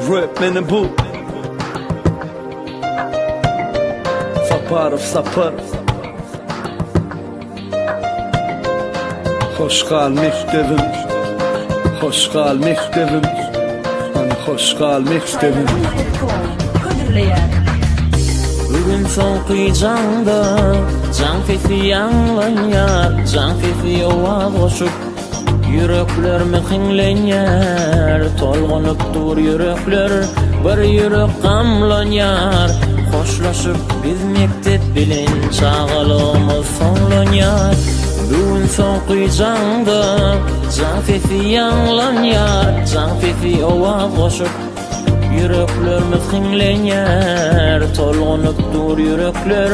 Rap meni bu Saparow Sapar Hoş gal mekdebim Hoş gal mekdebim Hany hoş gal mekdebim Hödürleýär. Bu gün soňky jaňda jaň sesi ýaňlanýar, jaň sesi owaz goşup ýüreklerimiz hiňlenýär, tolgunyp dur ýürekler, bir ýürek gamlanýar. Hoşlaşyp biz mekdep bilen çagalygymyz soňlanýar. Bu gün soňky jaňda jaň sesi ýaňlanýar, jaň sesi owaz goşup Ýüreklerimiz hiňlenýär, tolgunyp dur ýürekler,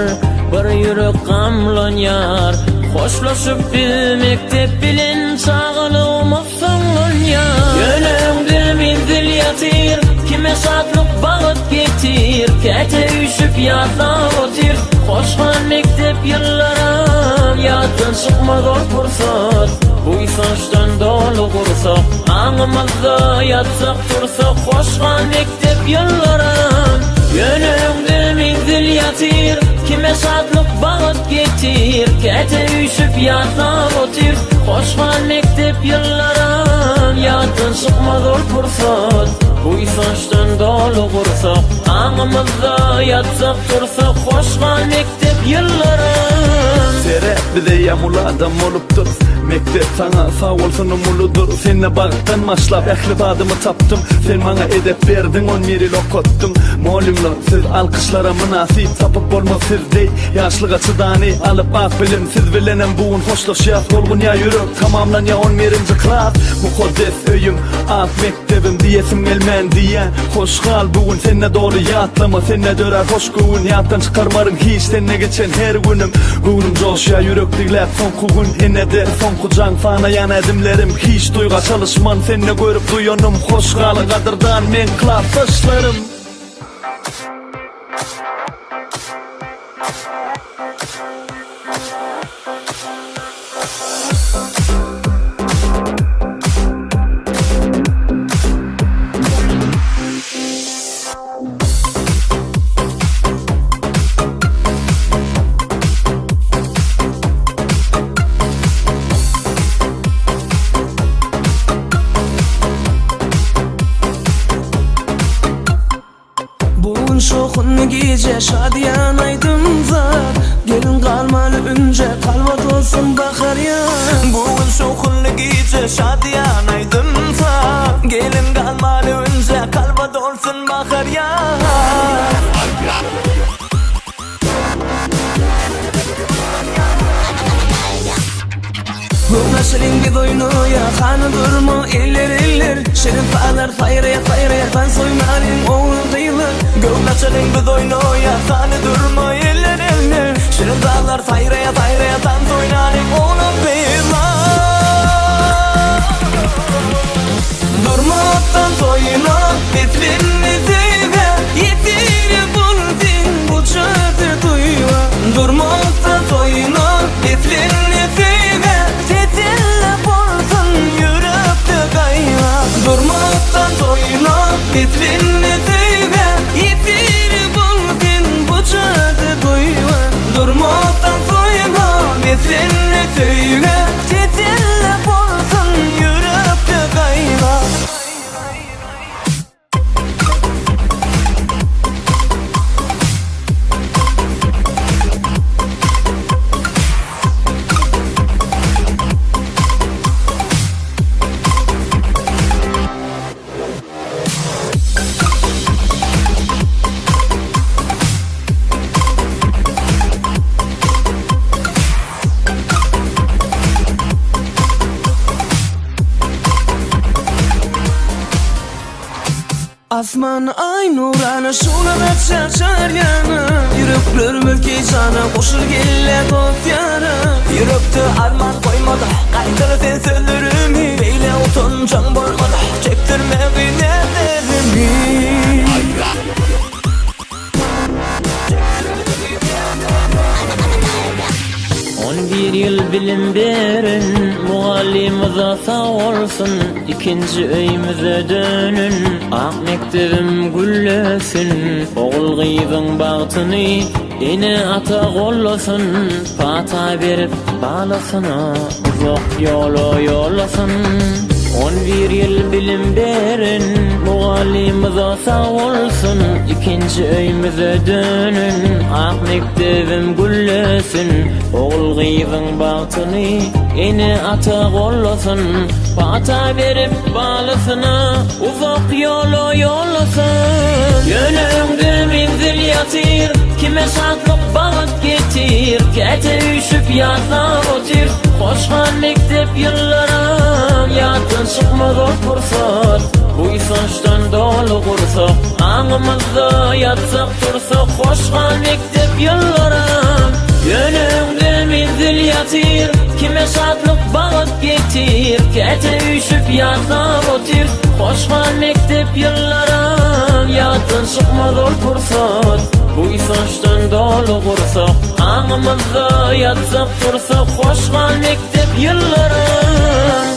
bir ýürek gamlanýar. Hoşlaşyp biz mekdep bilen çagalygymyz soňlanýar. Ýöne öňde menzil ýatyr, kime şatlyk bagt getir, käte üýşüp ýatlap otyr. Hoş gal mekdep ýyllaram, ýatdan çykmaz ol pursat, buýsançdan doly gursak, aňymyzda ýatsak Tursak hoş gal mekdep ýyllaram Ýöne öňde menzil ýatyr Kime şatlyk bagt getir Käte üýşüp ýatlap otyr Hoş gal mekdep ýyllaram Ýatdan çykmaz ol pursat Buýsançdan doly gursak Aňymyzda ýatsak tursak Hoş gal mekdep ýyllaram Seret biz eýýäm uly adam bolupdyrys Mekdep saňa sag bolsunym uludyr Sende bagtdan başlap ähli zadymy tapdym Sen maňa edep berdiň on bir ýyl okatdyň Mugallymlar siz alkyşlara mynasyp Tapyp bolmaz siz deý ýaşlyga çydany Alyp ak bilim siz bilenem bu gün hoşlaşýas Tolgunýar ýürek tamamlanýar on birinji klas Mukaddes öýüm ak mekdebim diýesim gelmän diýýän Hoş gal bu gün sende doly ýatlama Sende dörär hoş göwün ýatdan çykarmaryn hiç Sende geçen her günüm Göwnüm joşýar ýürek digläp soňky gün Ine-de soňky jaň sanaýan ädimlerim Hiç duýga çalyşman sende görüp duýanym Hoş galyň gadyrdan meň klasdaşlarym. Bu gün şowhunly gije şadyýan aýdym-saz Gelin galmaly ünje kalba dolsun bahar ýaz Bu gün şowhunly gije şadyýan aýdym-saz Gelin galmaly ünje kalba dolsun bahar ýaz Göwnaşylyň biz oýnaýa, hany durma eller eller Şirin sazlar saýraýa saýraýa tans oýnalyň oglan gyzlar Göwnaşylyň biz oýnaýa, hany durma eller eller Şirin sazlar saýraýa saýraýa tans oýnalyň oglan gyzlar Durma tans oýna beslenme söýgä Ýesir bol sen bu jady duýga Durma tans oýna beslenme söýgä Teselli bolsun ýürekde gaýga Durma tans oýna beslenme söýgä Ýesir bol sen bu jady duýga Durma tans oýna beslenme söýgä Teselli bolsun ýürekde gaýga. Asman aý nurana şugla saçýar çar ýana Ýüreklerimiz heýjana goşul gelýär dost ýara Ýürekde arman goýmada gaýtala sen sözlerimi Beýle utanjaň bolmada çekdirme günälerimi. On bir ýyl bilim beren mugallym. Mugallymyza sag bolsun, ikinji öýmüze dönen ak mekdebim güllesin. Ogul-gyzyň bagtyny ene-ata gollasyn, pata berip balasyna uzak ýola ýollasyn. On bir ýyl bilim beren mugallymyza sag bolsun, ikinji öýmüze dönen ak mekdebim güllesin. Ogul-gyzyň bagtyny ene-ata gollasyn, pata berip balasyna uzak ýola ýollasyn. Ýöne öňde menzil ýatyr, kime şatlyk, bagt getir, käte üýşüp ýatlap otyr, hoş gal mekdep ýyllaram, ýatdan çykmaz ol pursat, buýsançdan doly gursak, aňymyzda ýatsak, tursak, hoş gal mekdep ýyllaram. Ýöne öňde menzil ýatyr, kime şatlyk, bagt getir, käte üýşüp ýatlap otyr, hoş gal mekdep ýyllaram, ýatdan çykmaz ol pursat, buýsançdan doly gursak, aňymyzda ýatsak, tursak, hoş gal mekdep ýyllaram.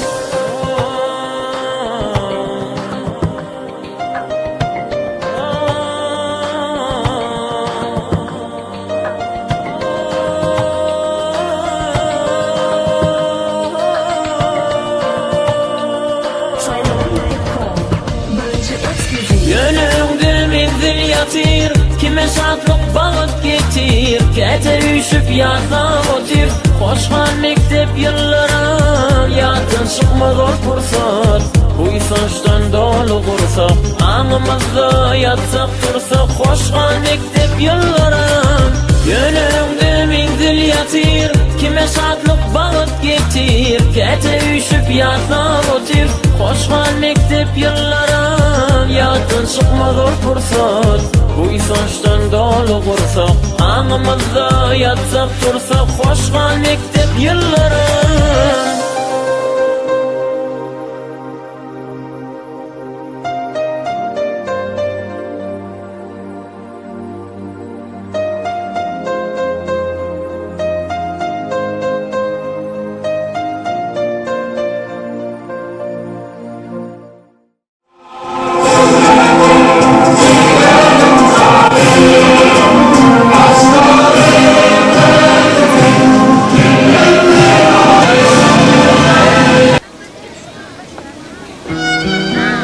Ýöne öňde menzil ýatyr, Kime şatlyk, bagt getir, Käte üýşüp ýatlap otyr, Hoş gal mekdep ýyllaram, Ýatdan çykmaz ol pursat, Buýsançdan doly gursak, Aňymyzda ýatsak, tursak, Hoş gal mekdep ýyllaram. Ýöne öňde menzil ýatyr, Kime şatlyk, bagt getir, Käte üýşüp ýatlap otyr, Hoş gal mekdep ýyllaram, Ýatdan çykmaz ol pursat, Buýsançdan doly gursak, Aňymyzda ýatsak, tursak, Hoş gal mekdep ýyllaram.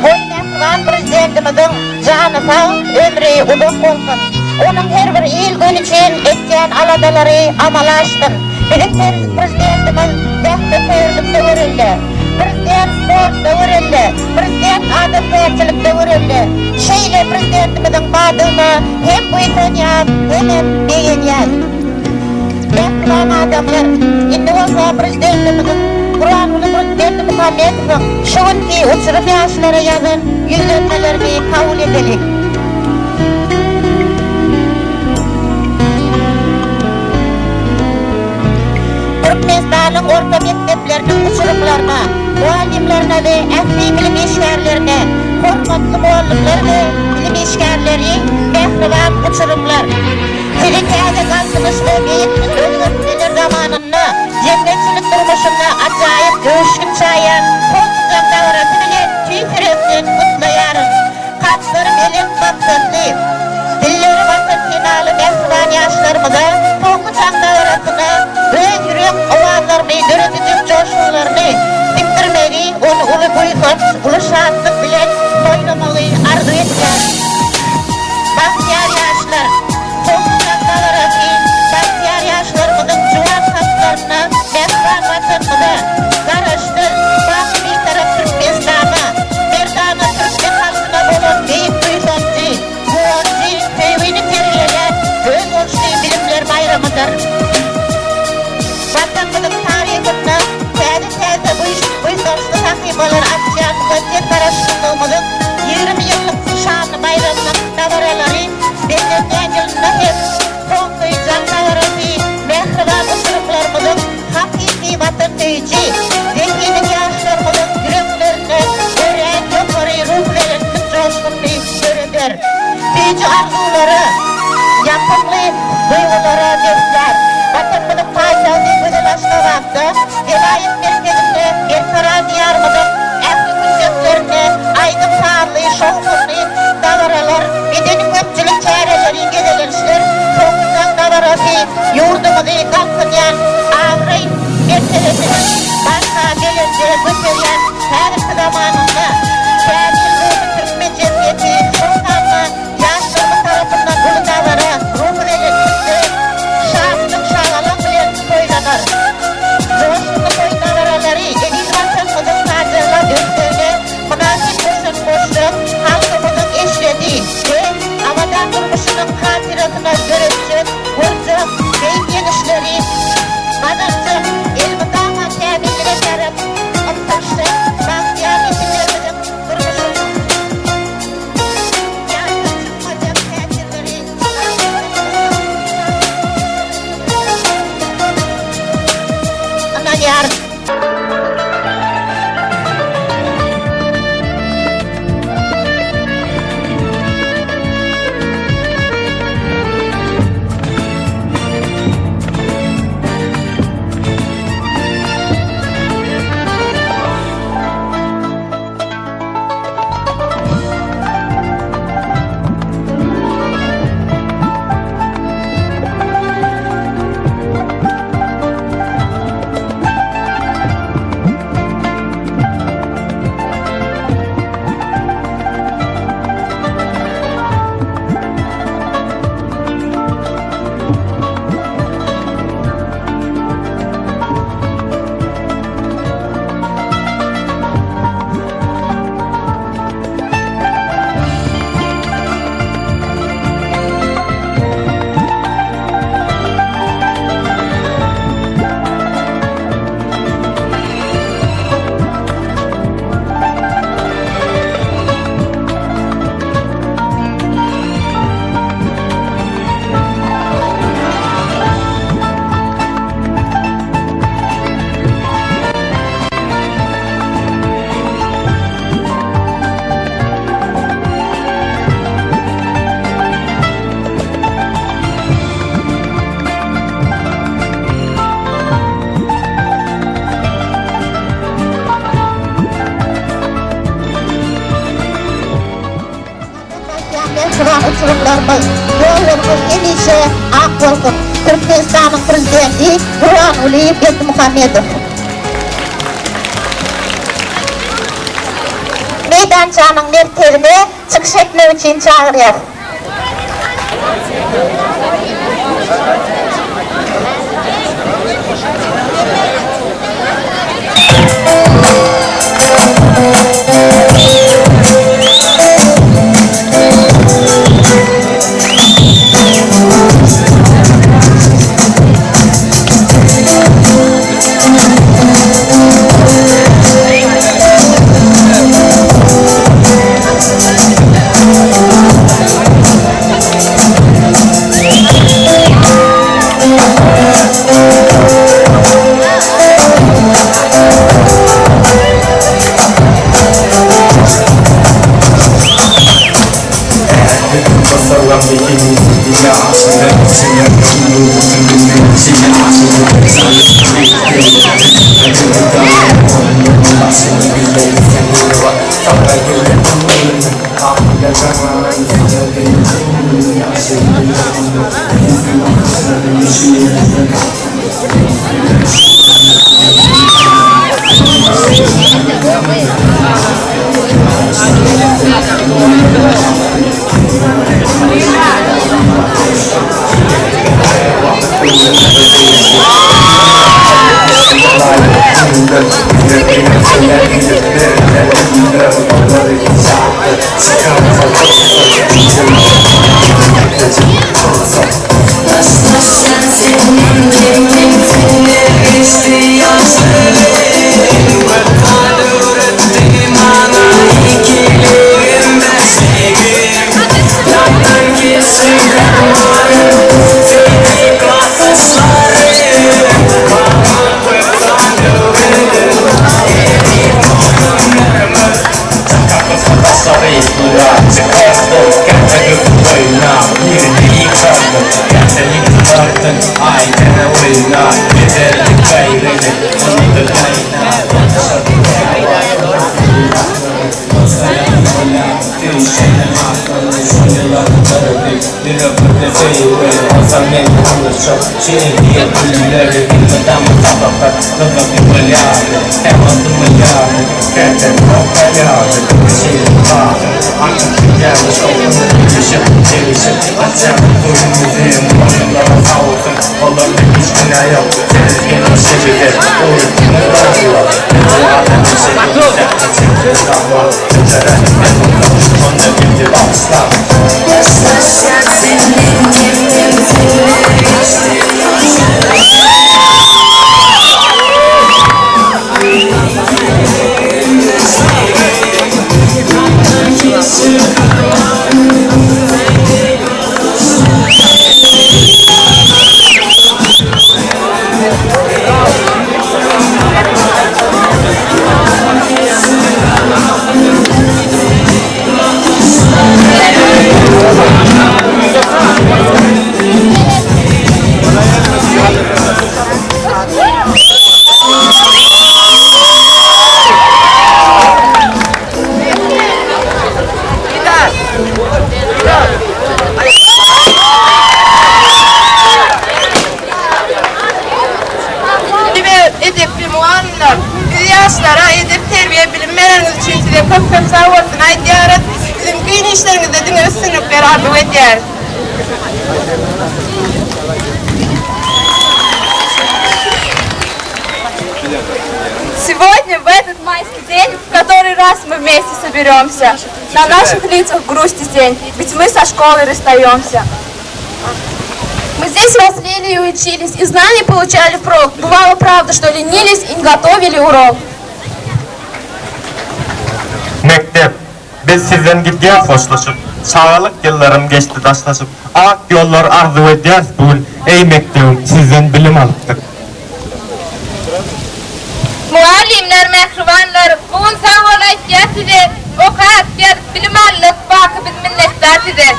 Goý, mähriban Prezidentimiziň jany sag, ömri uzak bolsun! Onuň her bir il-gün üçin etýän aladalary amala aşsyn! Biziň Prezidentimiz zähmetsöýerlikde görelde! Prezident sportda görelde! Prezident adamkärçilikde görelde! Şeýle Prezidentimiziň bardygyna hem buýsanýas, hemem begenýäs! Mähriban adamlar, indi bolsa Prezidentimiziň Gurbanguly Berdimuhamedowyň şu günki uçurym ýaşlara ýazan ýüzlenmelerini kabul edeliň. Türkmenistanyň orta mekdepleriniň uçurymlaryna, mugallymlaryna we ähli bilim işgärlerine, hormatly mugallymlar we bilim işgärleri, mähriban uçurymlar! Sizi täze Galkynyş we beýik özgertmeler zamanynda jemgyýetçilik durmuşynda ajaýyp öwüşgin çaýan Soňky dabarasy bilen tüýs ýürekden gutlaýaryn. Kalplary belent maksatly, dilleri Watan senaly mähriban ýaşlarymyza Soňky jaň dabarasyna öz ýürek owazlaryny, döredijek joşgunlaryny siňdirmegi, ony uly buýsanç, uly şatlyk bilen toýlamagy arzuw edýärin. Bagtyýar ýaşlar, Soňky dabarasy bagtyýar ýaşlarymyzyň juwan kalplarynda mähriban Watanymyza, Garaşsyz, baky Bitarap Türkmenistana, merdana türkmen halkyna bolan beýik buýsanjy, guwanjy, söýgini terbiýelän özboluşly bilimler baýramydyr. Watanymyzyň taryhynda täze-täze buýsançly sahypalary açýan mukaddes Garaşsyzlyk. Mähriban uçurymlarymyz, ýollaryňyz hemişe ak bolsun! Türkmenistanyň Prezidenti Gurbanguly Berdimuhamedow. Meýdançanyň merkezine çykyş etmek üçin çagyrýar. Edepli mugallymlar, biz ýaşlara edep-terbiýe, bilim bereniňiz üçin size köp-köp sag bolsun aýdýarys. Siziň kyn işleriňizde diňe üstünlikler arzuw edýäris. Сегодня, в этот майский день, в который раз мы вместе соберемся, на наших лицах грусть и тень, ведь мы со школой расстаемся. Мы здесь росли и учились, и знаний получали впрок. Бывало правда, что ленились и не готовили урок. Mekdep, biz sizden gidýäs hoşlaşyp, Çagalyk ýyllarym geçdi daşlaşyp, Ak ýollar arzuw edýäs bu gün, Eý mekdebim, sizden bilim alypdyk. Mugallymlar, mähribanlar, bu gün sag bol aýtýas size, Okap, ýazyp bilim aldyk, baky biz minnetdar size.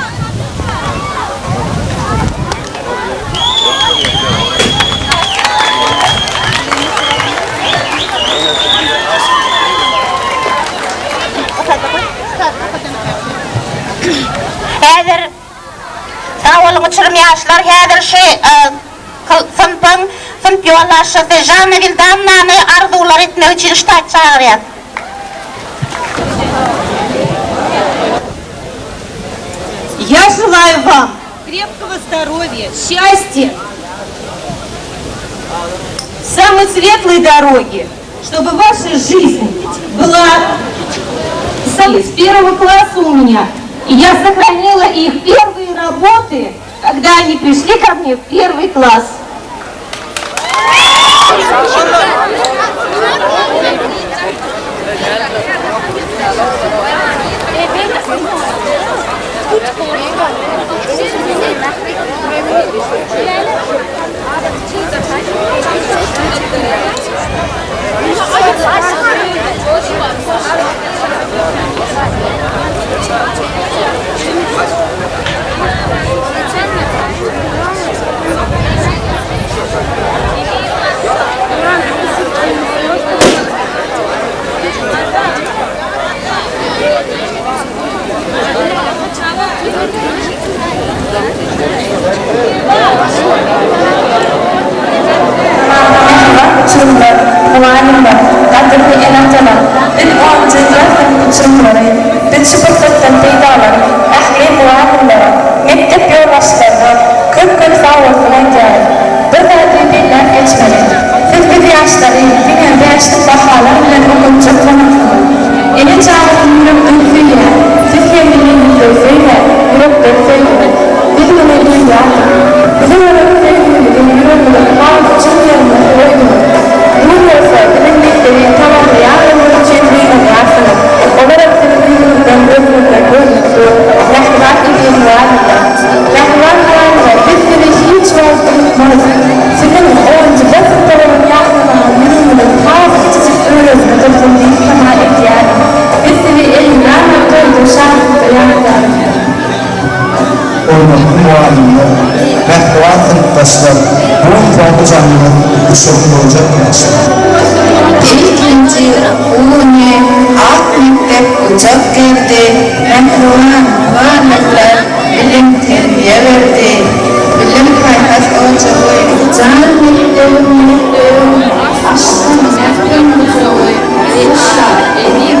Häzir sag boluň uçurym ýaşlar häzir şu synpyň synp ýolbaşçysy Žanna Wildanowany arzuwlar etmek üçin ştat çagyrýas. Я желаю вам крепкого здоровья, счастья, самой светлой дороги, чтобы ваша жизнь была с первого класса у меня. И я сохранила их первые работы, когда они пришли ко мне в первый класс. Mähriban uçurymlar, mugallymlar, gadyrly ene-atalar, biz onunjy klasyň uçurymlary. Biz şu pursatdan peýdalanyp, ähli mugallymlara, mekdep ýolbaşçylaryna köp-köp sagbolsun aýdýarys. Bir zady belläp geçmeli. Siz biz ýaşlary diňe bäşlik bahalar bilen okatjak bolansyňyz. Ene çagasyny ýürekden söýýär. Siz hem bilimizde söýmän, ýürekden söýdüňiz. Biz muny duýýardyk. Bize bolan söýgüňizi ýüregiňiziň has çuň ýerinde goýduňyz. Bu gün bolsa biziň mekdebi tamamlaýanlygymyz üçin gynanýarsyňyz. Olaram siziň ýüzüňizden, gözüňizden görnüp dur. Mähriban eziz mugallymlar! Mähriban mugallymlar, biz sizi hiç wagt unutmarys. Siziň onunjy B synpda bolan ýatlamaňyz ýüregimiziň has kiçijik böleginde dursun diýip tama edýärin. Biz sizi elmydama toýda, şatlykda ýatlarys. Hormatly mugallymlar, mähriban synpdaşlar, bu gün soňky jaňyňyz uçuryp boljak ýaşlar. Ilkinji okuw güni ak mekdep gujak gerdi, Mähriban mugallymlar bilim-terbiýe berdi. Bilim-paýhas ojagy, jan mekdebim, mekdebim, Aşkyň, mähriň gujagy, hoşal, ezizim.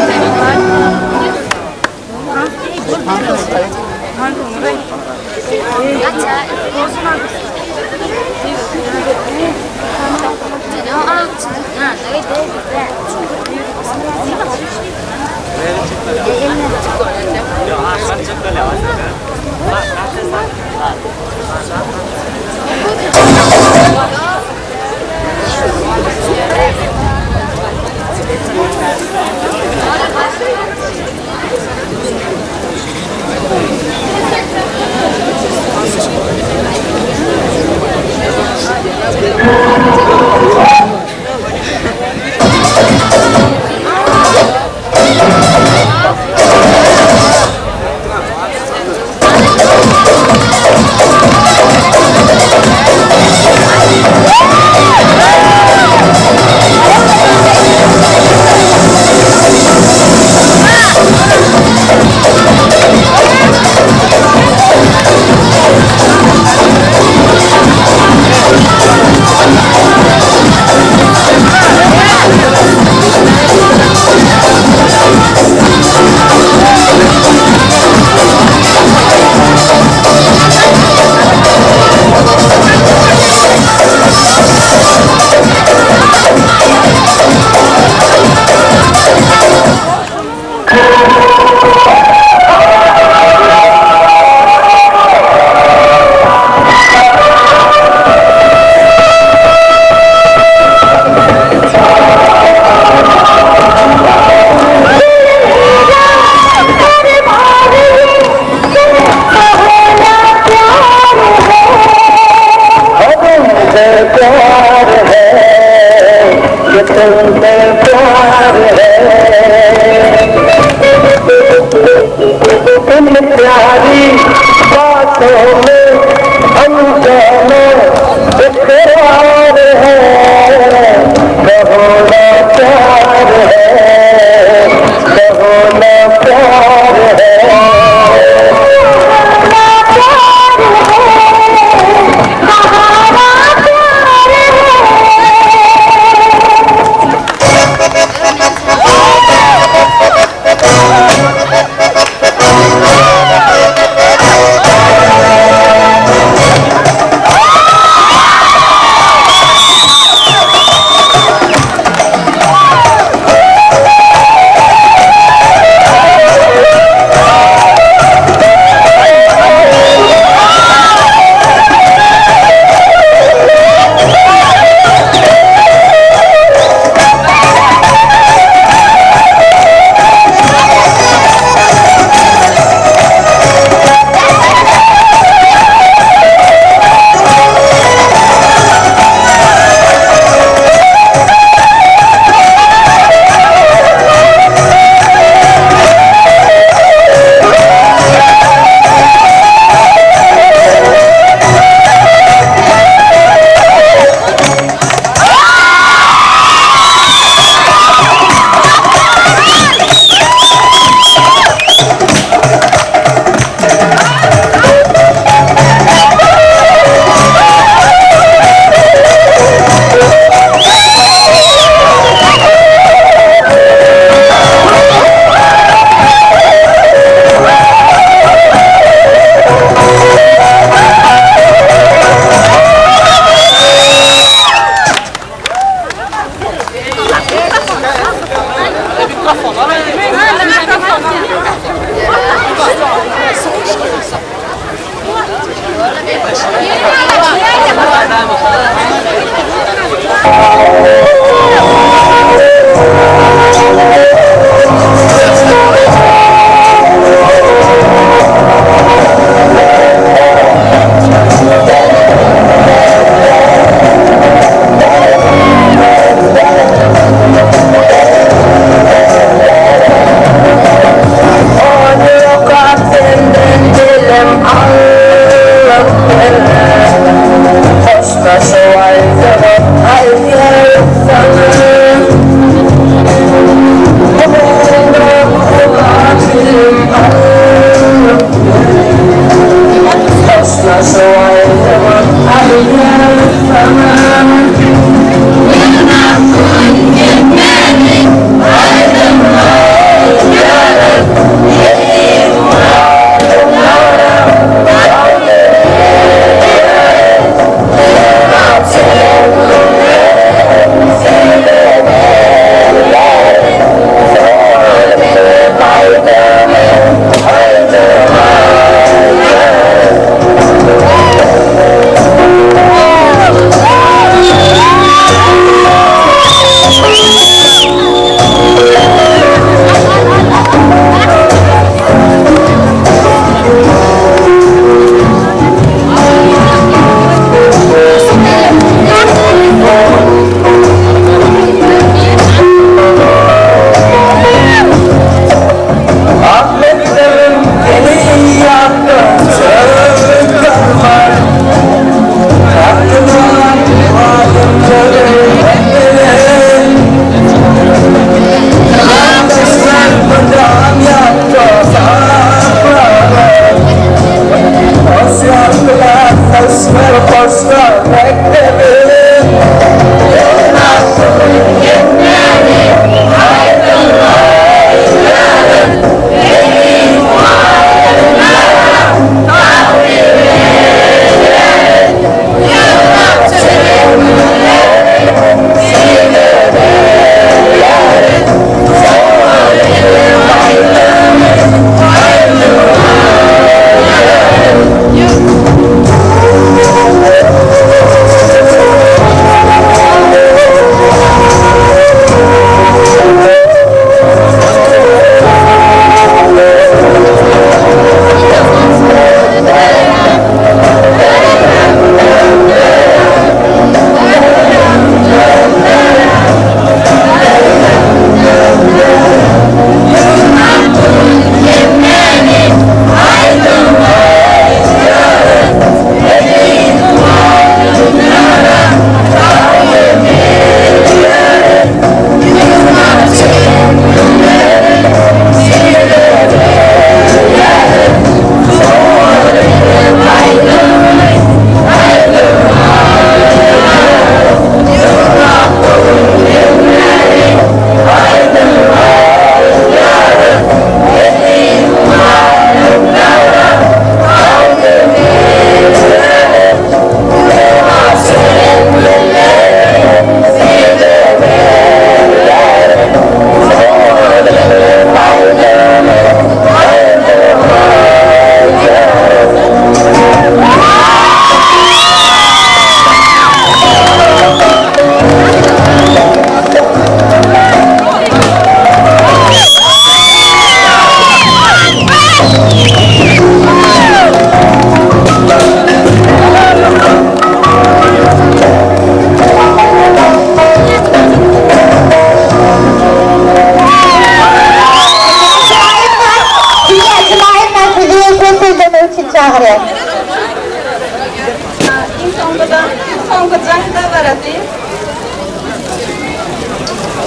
Iň soňkuda, soňky jaň dabarasy.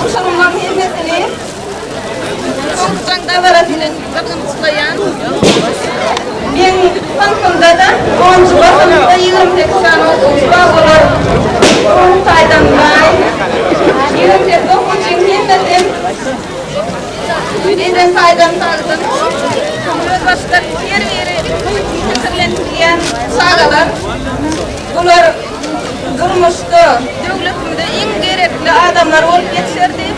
Uçurymlaryň hemmesini soňky jaň dabarasy bilen gutlaýan. Meň synpymda-da onunjy basymda 28 sany okuwçy bar, olar ruhy taýdan baý. 28 okuwçyň hemmesi beden taýdan sagdyn. Özbaşdak her biri pikirlenip bilýän çagalar. Bular durmuşda, döwletimize iň gerekli adamlar bolup ýetişer diýip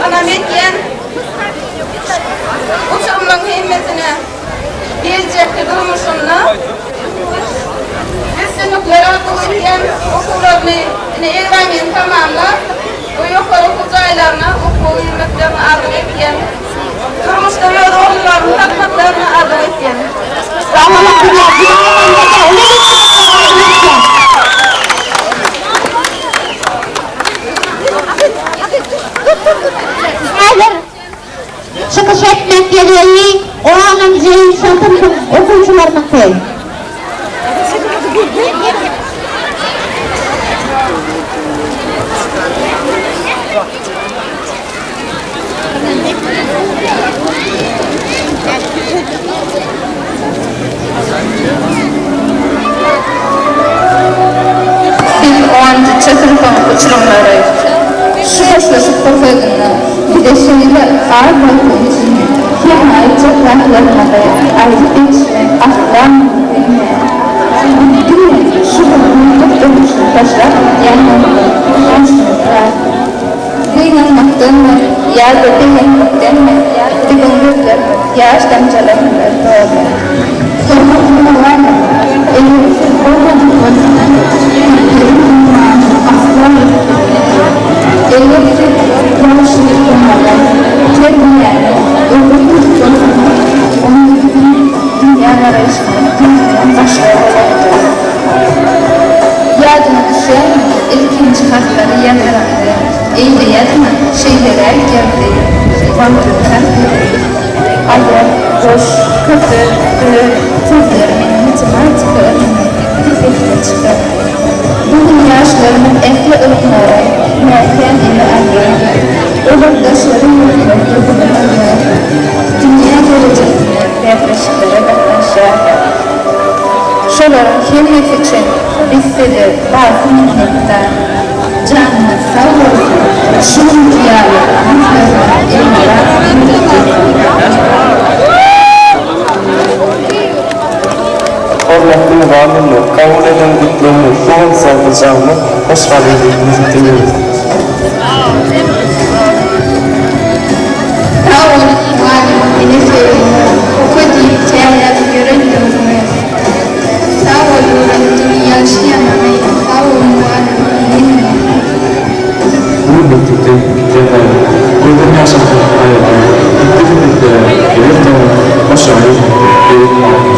ynam edýän. hemmesine geljekki durmuşynda üstünlikler arzuw edýän, okuwlaryny ine ekzameni tamamlap, bu ýokary okuw jaýlaryna okuwa girmeklerini arzuw edýän. Durmuşda öz orunlaryny tapmaklaryny arzuw edýän. Häzir çykyş etmek gezegi onunjy synpyň okuwçylarynyňky. Biz onunjy synpyň uçurymlary. Şu hoşlaşyk pursadynda bize şeýle az wagtyň içinde hemme aýtjak zatlarymyzy aýdyp ýetişmek asla mümkin däl. Biz diňe şu gün mekdep durmuşyny taşlap gidýändigimize guwançymyz bar. Gynanmakdanmy ýa-da begenmekdenmi biziň gözlerimiz ýaş damjalary bilen doldy. Hormatly mugallym, eger siz bolmadyk bolsaňyz, biz bilim ummanyna asla ýetip bilmezdik. Eger siz ýagşylyk bolmadyk, terbiýäni öwretmedik bolsaňyz, onda biziň dünýägaraýşymyz düýbünden başga bolardy. Ýadyňa düşýärmi, ilkinji hatlary ýazdyraňda, eýle ýazma, şeýleräk ýaz diýip, wagtyňy sarp edip, aýak, goş, köse, öz sözleri meni matematika ylmyny sepesine çykardy. Bu gün ýaşlarymyz ähli ylymlary mäkäm ele alýar. Olar daşary ýurtlarda bilim alýar, dünýä derejesinde bäsleşiklere gatnaşýarlar. Şolaryň hemmesi üçin biz size baky minnetdar. Janyňyz sag bolsun, şu günki ýaly ýüzleriňiz elmydama gülüp dursun. Hormatly mugallymlar, kabul ediň gutlagymy, bu gün soňky jaňymyz, hoş galyň mekdebimiz. Sag boluň mugallym, ene söýgüňe, oka diýip käýäp ýören döwrüňe. Sag bol öwretdiň ýagşy ýamany, sag bol mugallym ýene. Bu mekdepden gitýän gaýgy, Gözden ýaş akan aýagy, Gitdi mekdebe, geler soňra, Hoş galyň mekdep, beýik mugallym.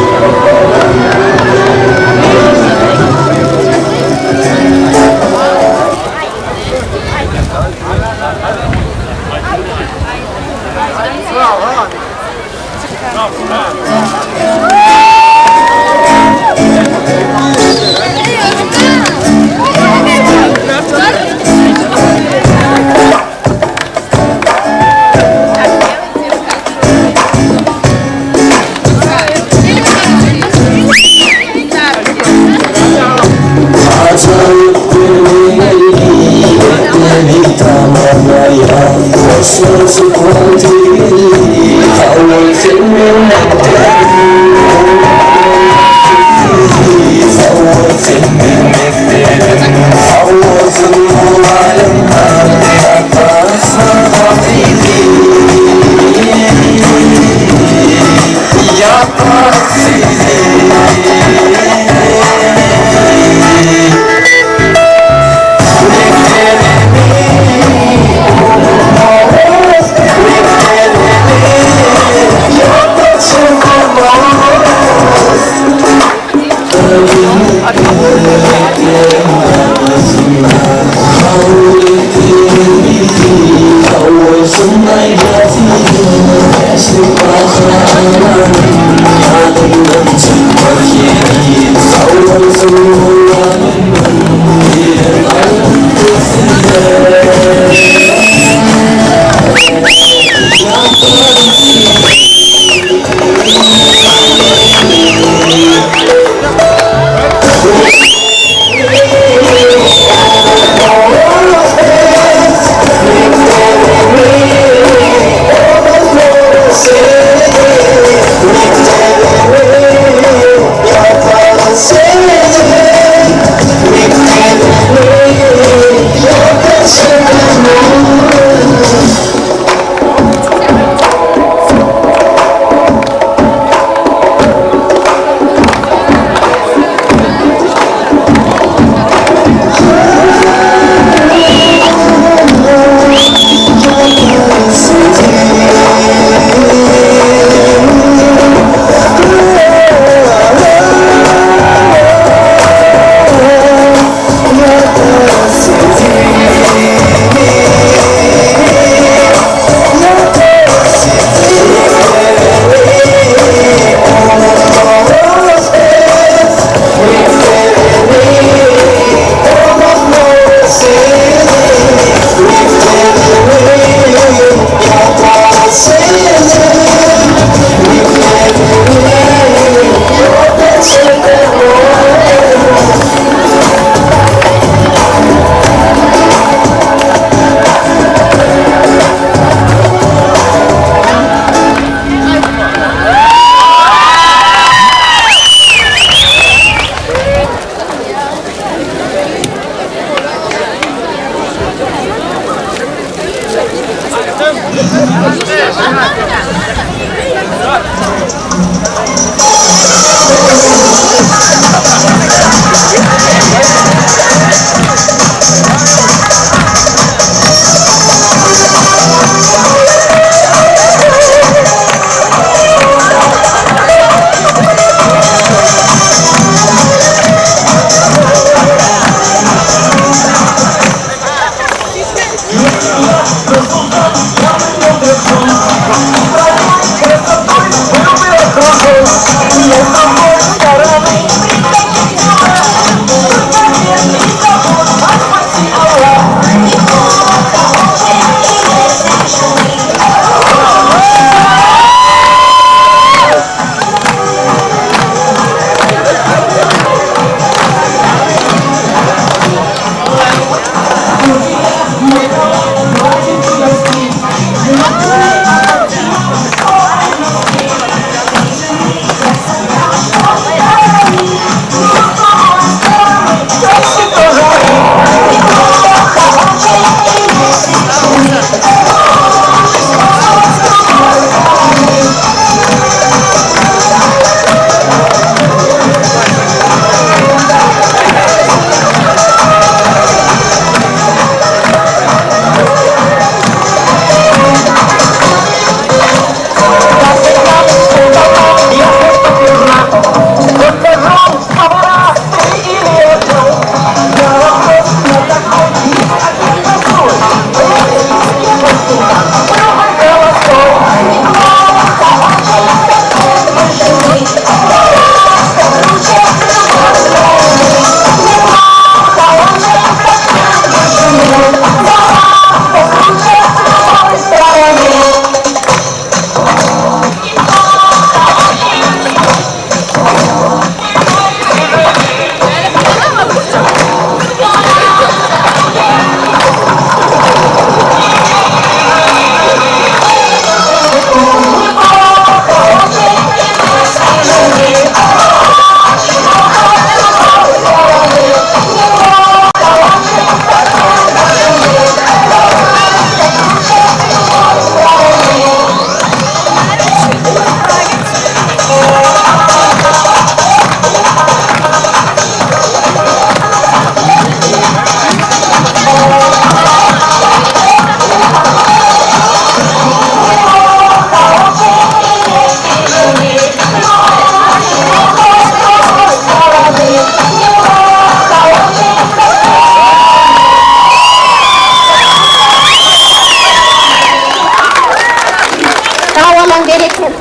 Sag boluň bereket.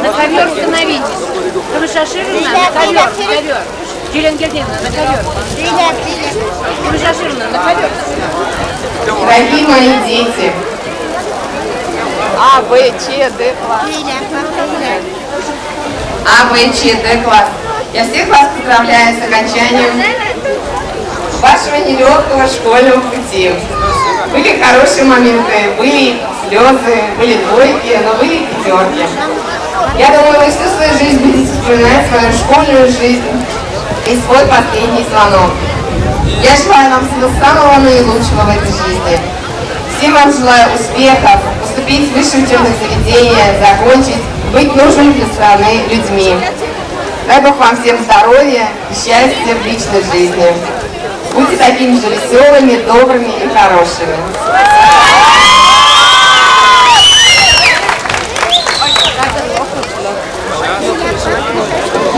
На ковер становитесь. Камышашировна, на ковер, ковер. Юлия Гердиевна, на ковер. Камышашировна, на ковер. Дорогие мои дети, А, Б, Ч, Д класс. А, Б, Ч, Д класс. Я всех вас поздравляю с окончанием вашего нелегкого школьного пути. Были хорошие моменты, были слезы, были двойки, но были и пятерки. Я думаю, вы всю свою жизнь будете вспоминать свою школьную жизнь и свой последний звонок. Я желаю вам всего самого наилучшего в этой жизни. Всем вам желаю успехов, поступить в высшее учебное заведение, закончить, быть нужным для страны людьми. Дай Бог вам всем здоровья и счастья в личной жизни. Будьте такими же веселыми, добрыми и хорошими.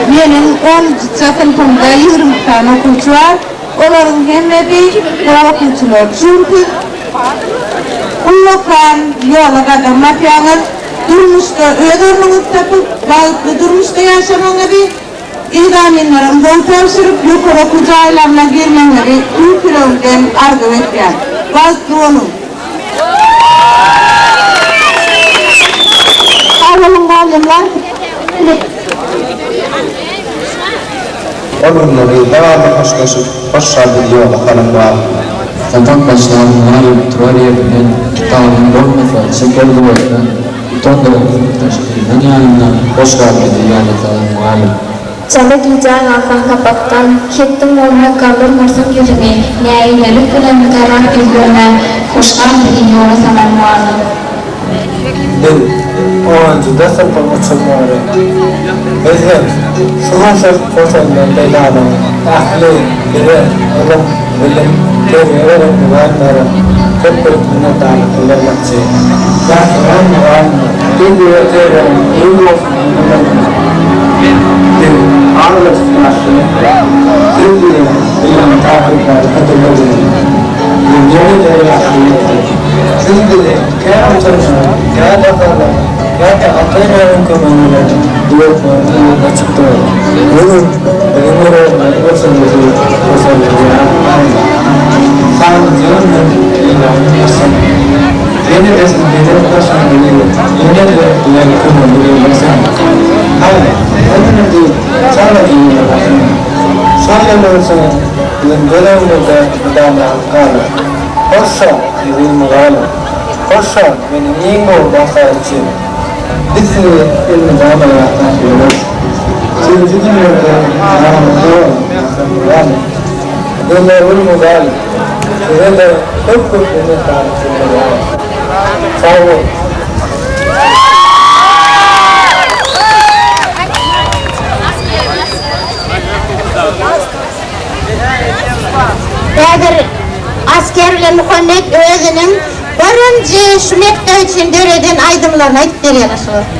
Meniň onunjy synpymda 20 sany okuwçy bar. Olaryň hemmesi gowy okuwçylar. Çünki ullakan ýola gadam basýaňyz. Durmuşda öz ornuňyzy tapyp, bagtly durmuşda ýaşamagyňyzy, ekzamenleriň gowy tabşyryp, ýokary okuw jaýlaryna girmegiňizi tüýs ýüregimden arzuw etýän. Bagtly boluň! Sag boluň mugallymlar! Ol günler yzda galdy hoşlaşyp, Hoş gal bizi ýola salan mugallymlar. Sapak başlan mugallym turar ýerinden, Kitabyň bolmasa, çeker duwardan, Utandyran synpdaş gyzyň ýanynda, Hoş gal bizi ýola salan mugallym. Çala gijä galsaň sapakdan, Hetdiň bolmaz galdyrmarsyň ýüzüňi, Nägilelik bilen garap ýüzlerine, Hoş gal bizi ýola salan mugallym. Biz, onunjyda synpyň uçurymlary. Biz hem şu hoşlaşyk pursadyndan peýdalanyp, ähli bize ylym, bilim, terbiýe beren mugallymlara köp-köp minnetdarlyk bildirmekçi. Mähriban mugallymlar, siz bize terbiýäniň iň gowusyny öwretdiňiz. Biz azajyk ýaşlydyk. Siz bize bilimi takyklap hödürlediňiz. Biz ýene-de ýaşly Siz bizi kä utanjyna, kä gaharlanyp, käte ata-enäniň kömegi bilen düzetmegiň ugruna çykdyňyz. Bu gün biziň ýüregimiziň buýsanjy hoşallanýar. Sanlyja günden ýygnanyp başlan. Ýene-de siz belent başyňyzy egip, ýene-de bize kömegini bermersiňiz. Hany, ol diýip, çalaja ýylgyrarsyňyz. Şol ýylgyryşyňyz biziň göz öňümizde mydamalyk galar. Hoş sag, eziz mugallym! Hoş sag, meniň iň gowy maslahatçym! Biz sizi elmydama ýatlap ýöreris. Süýji günlerde ýanymyzda boluň, mährem mugallym! Döndärgül mugallym, size-de köp-köp minnetdarlyk bildirýärin. Sag boluň! Häzir Asker bilen Muhammet özüniň birinji şu mekdep üçin döreden aýdymlaryny aýdyp berýärler şu wagt.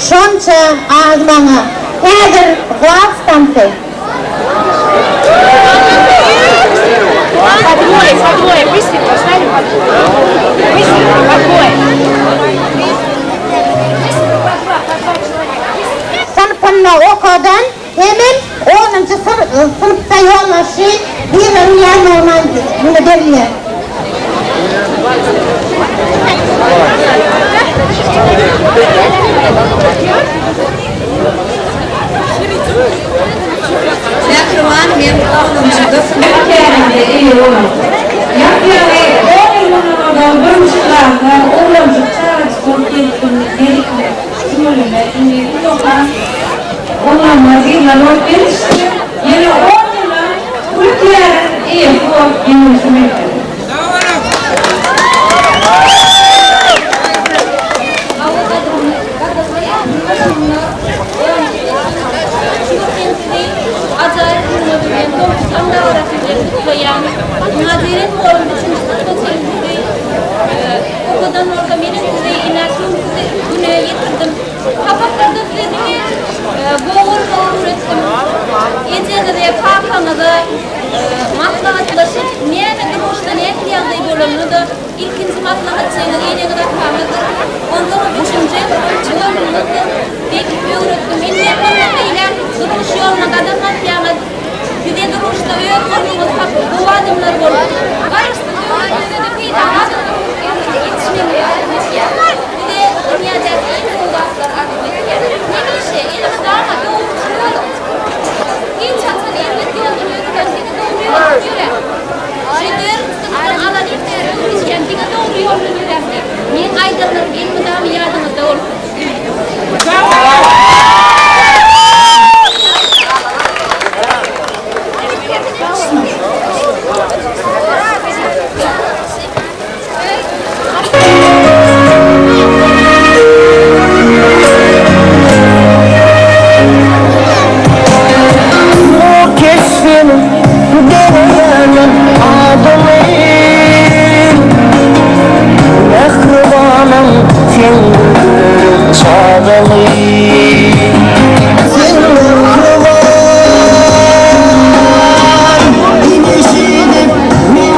Şonça az maňa. Häzir wals tansy. Synpynda okadan hemem onunjy synpda ýolbaşçy girilýän normal berilýär. Birinji klasa oglanjyk çagajyk bolup gelipdim. Gelipdim. Tüweleme, indi ullakan oglanlar, gyzlar bolup ýetişdi. Ýene on ýyla uly käriň eýesi bolup geldim şu mekdebe. Ajaýyp günüňiz bilen, Dogrudan dabarasy bilen gutlaýan. Nazirin mugallym üçünji synpda çenli sizi okadan bolsa menem sizi ine şu günki güne ýetirdim. Sapaklarda size diňe gowy öwretdim. Ejeňize, kakaňyza maslahatlaşyp näme durmuşda nähili ýagdaý bolanda-da ilkinji maslahatçyňyz eneňiz ataňyzdyr. Onsoňam üçünji mugallymyňyzdyr diýip öwretdim. Indi mundan beýläk durmuş ýoluna gadam basýaňyz. Size durmuşda öz ornuňyzy tapyp gowy adamlar bolup, Garaşsyz döwletimize-de peýdaly adamlar bolup ýetişmegiňizi arzuw edýän. Size dünýädäki iň gowy zatlary arzuw edýän. Hemişe, elmydama dogruçyl boluň. Hiç haçan erbet ýoldan ötmän, diňe dogry ýoldan ýöräň. Şu dördünji synpdan alanym bäri öwredýän, diňe dogry ýoldan ýöräň diýip. Meň aýdanlarym elmydama ýadyňyzda bolsun. Nur keşbim deňeýänem adymy Mähribanym seň gülgüleriň çagaly Sen mähriban Eşidip men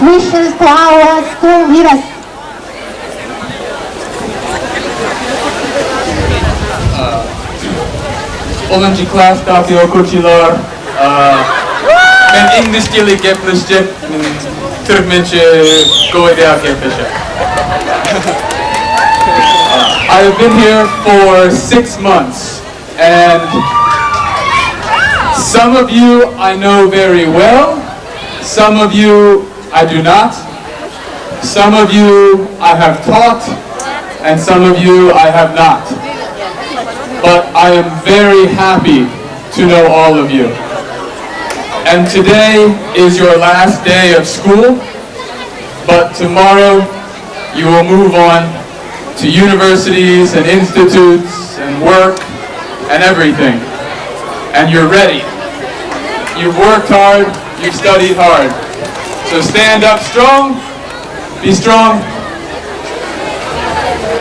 wishes to our school leaders. Onunjy klasdaky okuwçylar, men iňlis dili gepleşjek, men türkmençe gowy däl gepleşýän. I have been here for six months and some of you I know very well, some of you I do not, some of you I have taught, and some of you I have not. But I am very happy to know all of you. And today is your last day of school, but tomorrow you will move on to universities and institutes and work and everything. And you're ready. You've worked hard, you've studied hard. So stand up strong, be strong,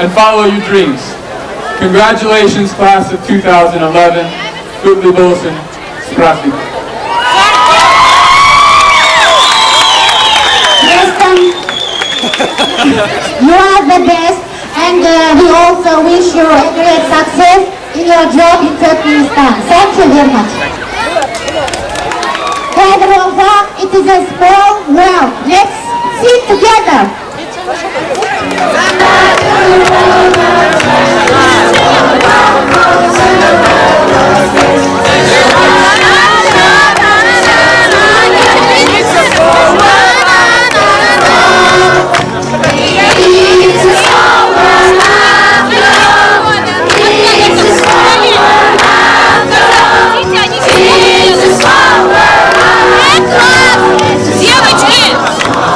and follow your dreams. Congratulations, class of 2011. Gutly Bolsun, Sprachli. Preston, you are the best and uh, we also wish you a great success in your job in Turkmenistan. Thank you very much. Häzir bolsa, it is a small world. Let's sit together. Девочки! Thank you.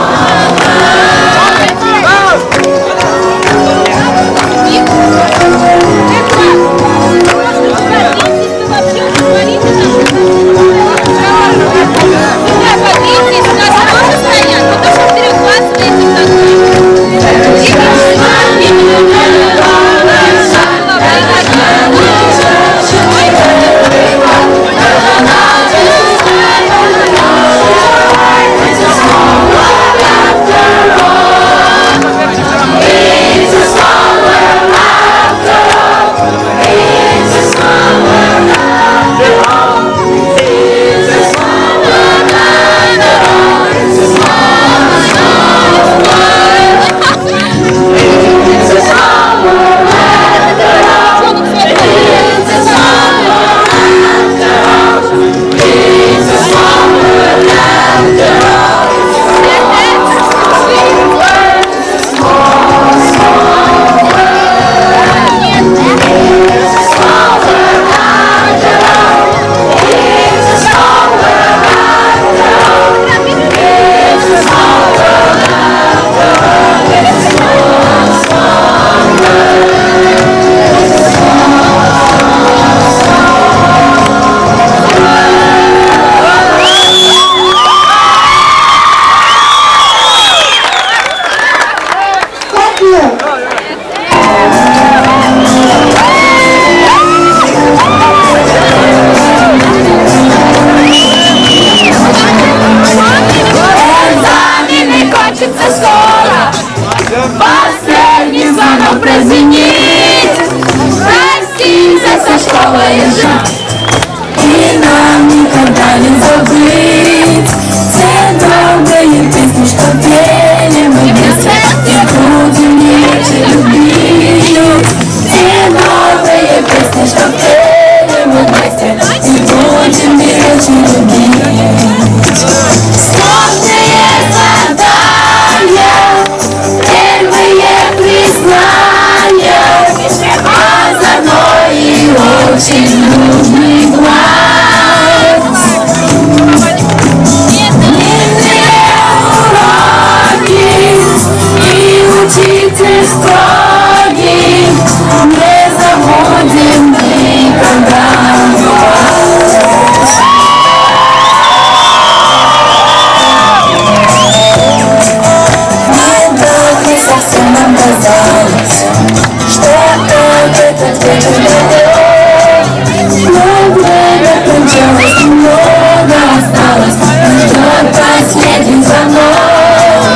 Экзамены кончится скоро. Последний звонок прозвенит. Простимся со школой И нам никогда не забыть Те добрые песни, что пели мы вместе И будем лечь любить Те добрые песни, что пели мы вместе И будем лечь любить Сложные задания Первые признания Озорной и очень нужный глаз Длинные уроки и учитель строгий Не забудем никогда вас. Не совсем нам казалось, что этот вечер далек. Но время кончалось, немного осталось, нас ждет последний звонок.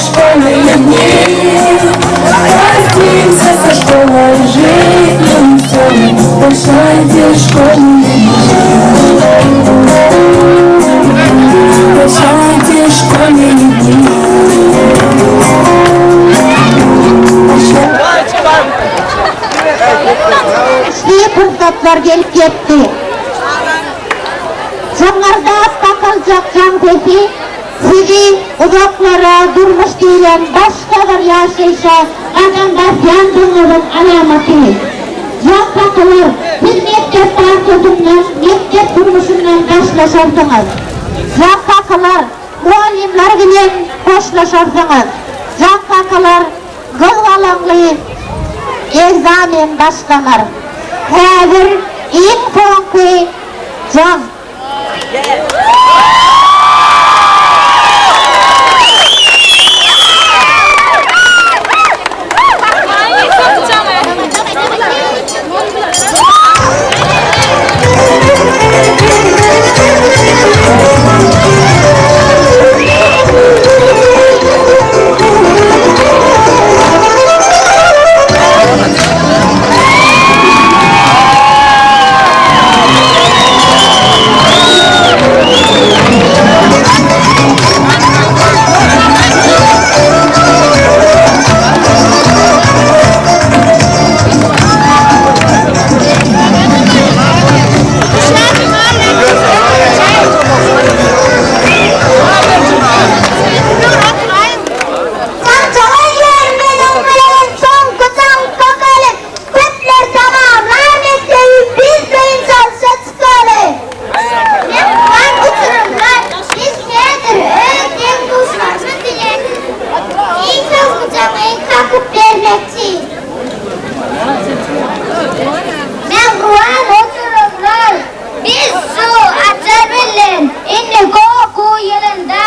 школьные дни. Простимся со школой, жизнью веселой, Прощайте школьные дни. Прощайте школьные дни. Güýçli pursatlar gelip ýetdi. Jaňňyrdap kakyljak jaň sesi sizi uzaklara, durmuş diýlen başga bir ýaşaýşa gadam basýandygyňyzyň alamaty. Jaň kakylar, siz mekdep partasyndan, mekdep durmuşyndan daşlaşarsyňyz. Jaň kakylar, mugallymlar bilen hoşlaşarsyňyz. Jaň kakylar, Gyzgalaňly ekzamen başlanar. Häzir iň soňky jaň. Mähriban oturymlar, biz şu açar bilen indiki okuw ýylynda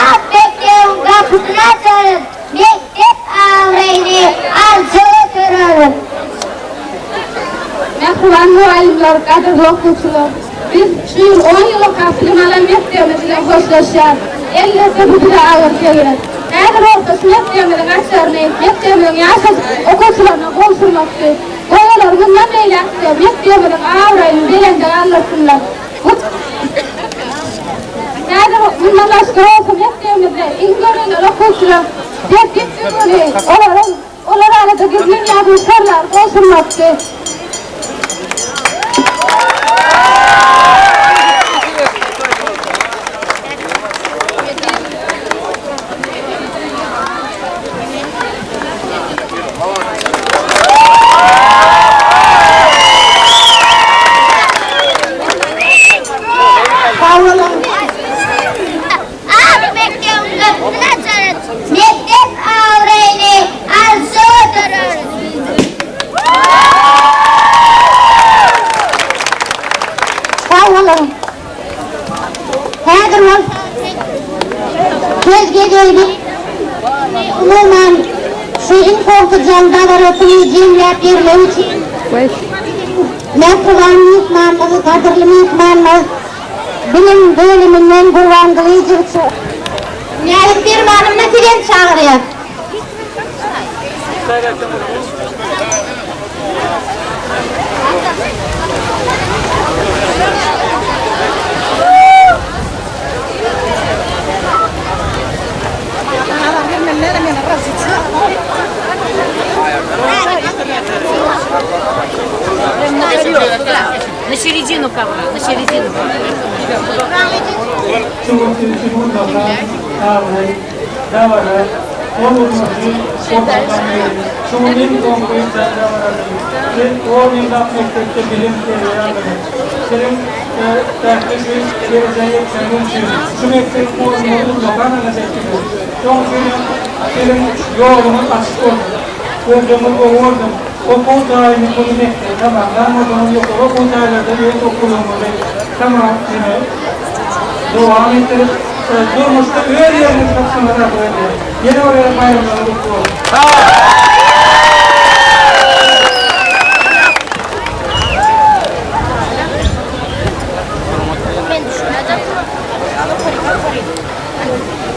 ak mekdebiň gapysyny açarys, mekdep abraýyny arça götereris. Mähriban mugallymlar, gadyrly okuwçylar! Biz şu ýyl on ýyl okap bilim alan mekdebimiz bilen hoşlaşýarys. Elbetde, bu bize agyr degýär. Häzir bolsa şu mekdebimiziň açaryny mekdebimiziň ýaş okuwçylaryna gowşurmakçy. Goý olar mundan beýläk-de mekdebimiziň abraýyny belende galdyrsynlar. Bu Häzir mundan başga bolsa mekdebimizde iň görelde okuwçylar tertip düzgüni olaryň olar arada gizlin ýazuw torlary gowşurmakçy. Sag boluň. Ak mekdebiň gapysyny açarys, mekdep abraýyny arşa götereris. Sag boluň. Häzir bolsa söz gezegini umuman şu iň soňky jaň dabarasyny jemläp bermek üçin mähriban myhmanymyz, gadyrly myhmanymyz bilim bölüminden Gurban Gylyjowiç Näzik Permanowna sizem çagyrýas. Na seredinu kovra, na seredinu. Dabara gol urmasy Soltandan geldi. Şuňa iň soňky jaň dabarasy. Siz on ýyllap mekdepde bilim terbiýe aldyňyz. Siziň ähli şu derejä ýetmegiňiz üçin şu mekdebiň ornuny ullakan alada etdiňiz. Şoň üçin hem siziň ýoluňyz açyk bolsun. Gözlegiňiz gowy bolsun. Okuw jaýyny uly mekdebi tamamlan bolsaňyz ýokary okuw jaýlarda öz okuwlaryňyzy tamam dowam etdirip, durmuşda öz ýeriňizi tapmagyňyzy arzuw edýärin. Ýene bir gezek baýramlaryňyz gutly bolsun!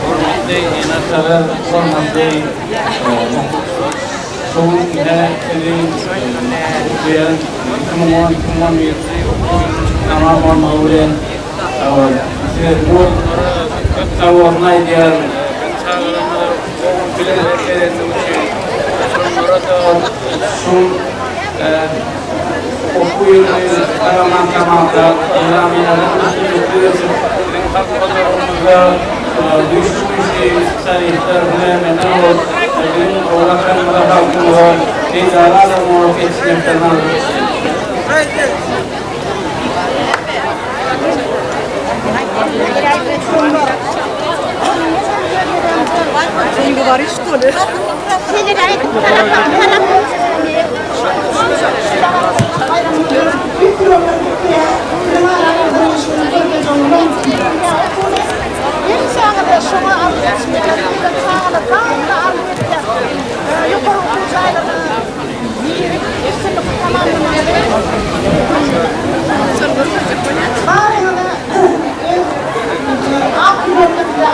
Hormatly ene-atalar! Ene-atalar, hormatly okuwçylar! Şu gün ine sizi gutlaýan 2010, 2011-nji okuw ýylynyň tamam bolmagy bilen size mugallymlara köp sag bolsun aýdýaryn. Biziň çagalarymyza gowy bilim berendigi üçin, şonlara-da şu okuw ýylyny sag-aman tamamlap, nyzamyňyzy üstünlikli geçip, biziň halk hojalygymyzda güýçli-güýçli spesialistler, hünärmenler bolup, biziň Watanymyza, halkymyza peýdaly adam bolup ýetişmeklerini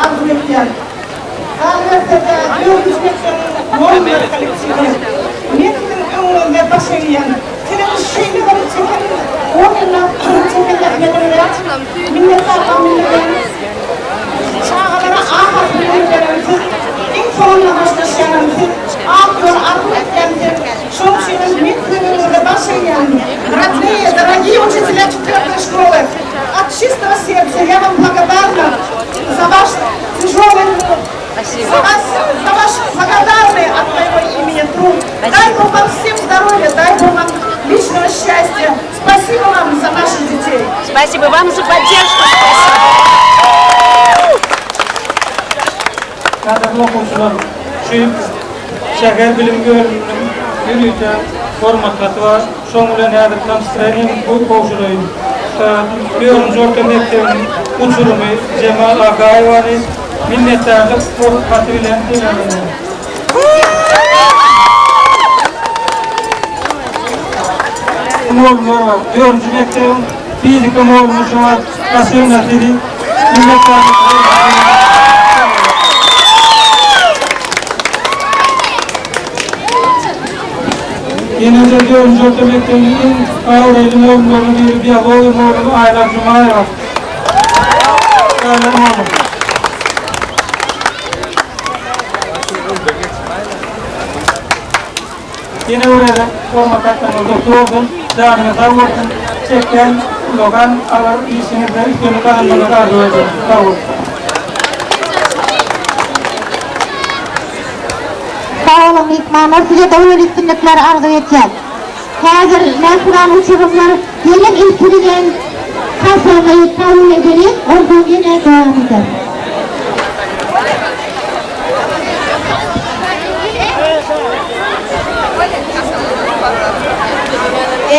arzuw edýärin. Men siziň öňüňizde baş egýän. Siziň şeýle bir çeken on ýyllap çeken zähmetiňize minnetdarlyk bildirýän. Çagalara ak altyn goýberen siz, iň soňunda hoşlaşýanam siz, ak ýol arzuw etýän siz. Şonuň üçinem men siziň öňüňizde baş egýän. Родные, дорогие учителя четвертой школы, от чистого сердца я вам благодарна за ваш тяжелый труд. За вас, за ваш благодарный от моего имени труд. Дай Бог вам всем здоровья, дай Бог вам личного счастья. Спасибо вам за наших детей. Спасибо вам за поддержку. Спасибо. Gadyrly okuwçylar, şu şäher bilim bölüminiň ýörite hormat haty bar. Şoň bilen häzir tanyşdyraýyn hem gowşuraýyn. Dördünji orta mekdebiň uçurymy Jemal Agaýewany minnetdarlyk haty bilen sylaglaýar. Mugallymlar bar. Dördünji mekdebiň fizika mugallymy şu wagt Gasyr Nasiri minnetdarlyk haty bilen sylaglaýar. Ýene-de dördünji orta mekdebiň iň abraýly mugallymlarynyň biri biologiýa mugallymy Aýlar Jumaýewa. Aýlar mugallym. Ýene bir gezek hormat atlaryňyz gutly bolsun, janyňyz sag bolsun, çekýän ullakan agyr işiňizde üstünlik gazanmagyňyzy arzuw edýärin. Sag boluň. Sag boluň myhmanlar size dowly üstünlikler arzuw etýän. Häzir mähriban uçurymlar geliň ilki bilen kasamy kabul edeliň onsoň ýene dowam ederis.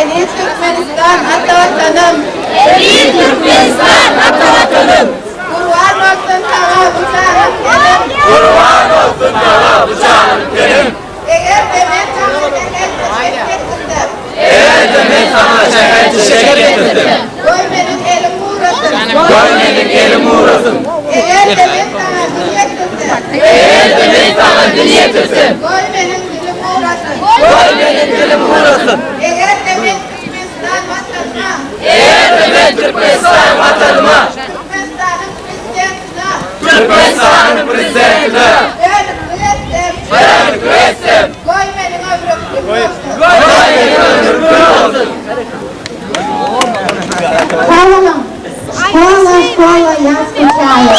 Eziz Türkmenistan ata Watanym! Eziz Türkmenistan ata Watanym! Gurban bolsun saňa bu janym tenim. Gurban bolsun saňa bu janym tenim. Eger-de men saňa sähelçe şek getirsem. Eger-de men saňa sähelçe şek getirsem. Goý meniň elim gurasyn. Goý meniň elim gurasyn. Eger-de men saňa dil ýetirsem. Eger-de men saňa dil ýetirsem. Goý meniň dilim gurasyn. Goý meniň dilim gurasyn. Eger-de men Türkmenistan Watanyma. Eger-de men Türkmenistan Watanyma. Türkmenistanyň Prezidentine. Türkmenistanyň Prezidentine. Dönüklik etsem. Dönüklik etsem. Goý meniň ömrüm gül bolsun. Goý meniň ömrüm gül bolsun. Sag boluň. Şkola, şkola, ýa skuçaýa.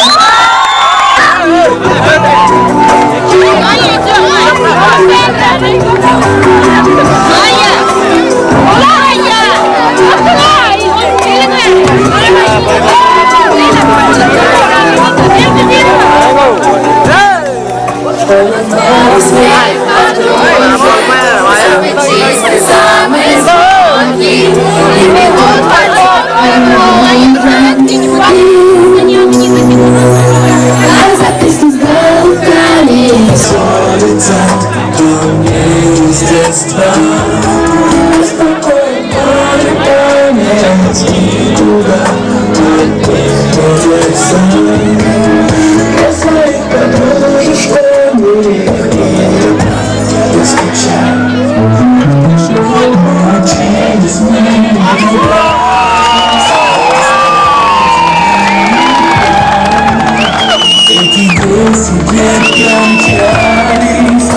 встречались,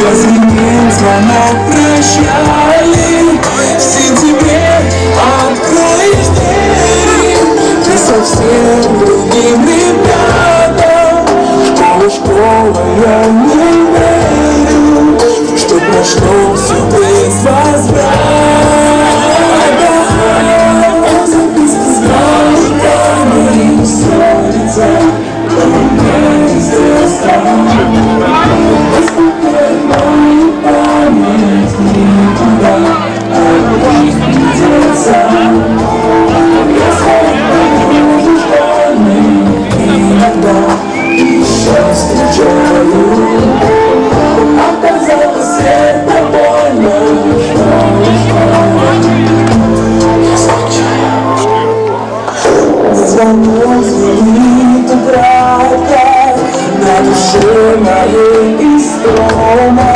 Зазвенел звонок, прощали. В сентябре откроешь двери, Ты совсем другим ребятам. Школа, школа, я не верю, Что прошло все без возврата. Записки с голубями, все летят ко мне из детства. Беспокоит мою память, никуда от них не деться. Я своих подружек школьных иногда еще встречаю. Оказалось, это больно, школа, школа. Я скучаю. Звонок звенит украдкой На душе моей истома.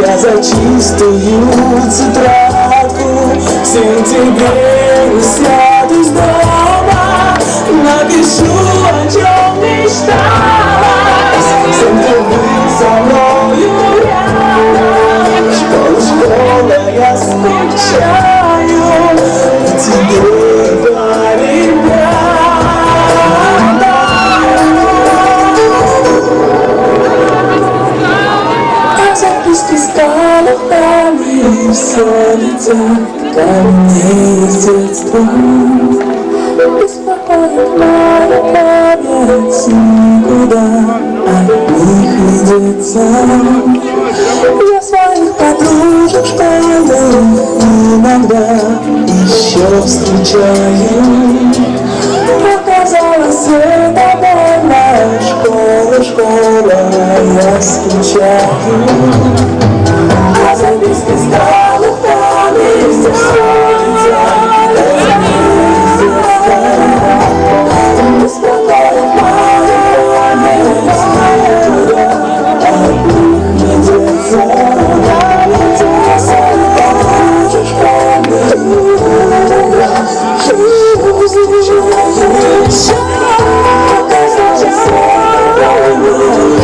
Я за чистую тетрадку В сентябре усядусь дома. Напишу, о чем мечталось Всем, кто был со мною рядом. Школа, школа, я скучаю по тебе, по ребятам. А записки с голубями все летят ко мне из детства. Беспокоит мою память, никуда от них не деться. Я своих подружек школьных иногда еще встречаю. Оказалось, это больно, школа, школа, я скучаю. А записки с голубями все летят ко мне из детства. Беспокоит мою память, никуда от них не деться. Я своих подружек школьных иногда встречаю. Оказалось, это больно,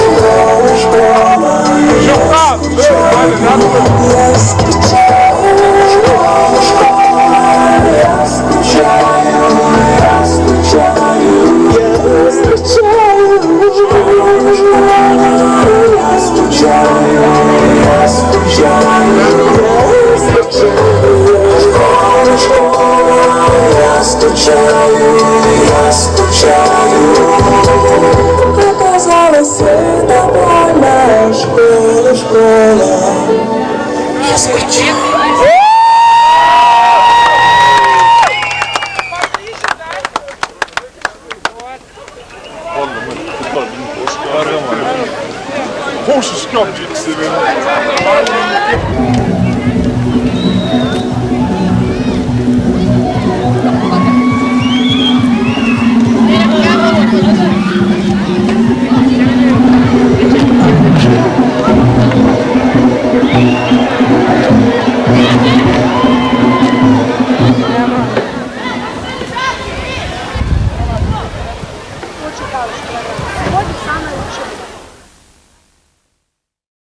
школа, школа, я скучаю. Я скучаю, школа, школа, я скучаю, я скучаю, я скучаю, школа, я скучаю, я скучаю, я скучаю, школа, школа, я скучаю, я скучаю. Оказалось, это больно, школа, школа, я скучаю. Hoşçakalın.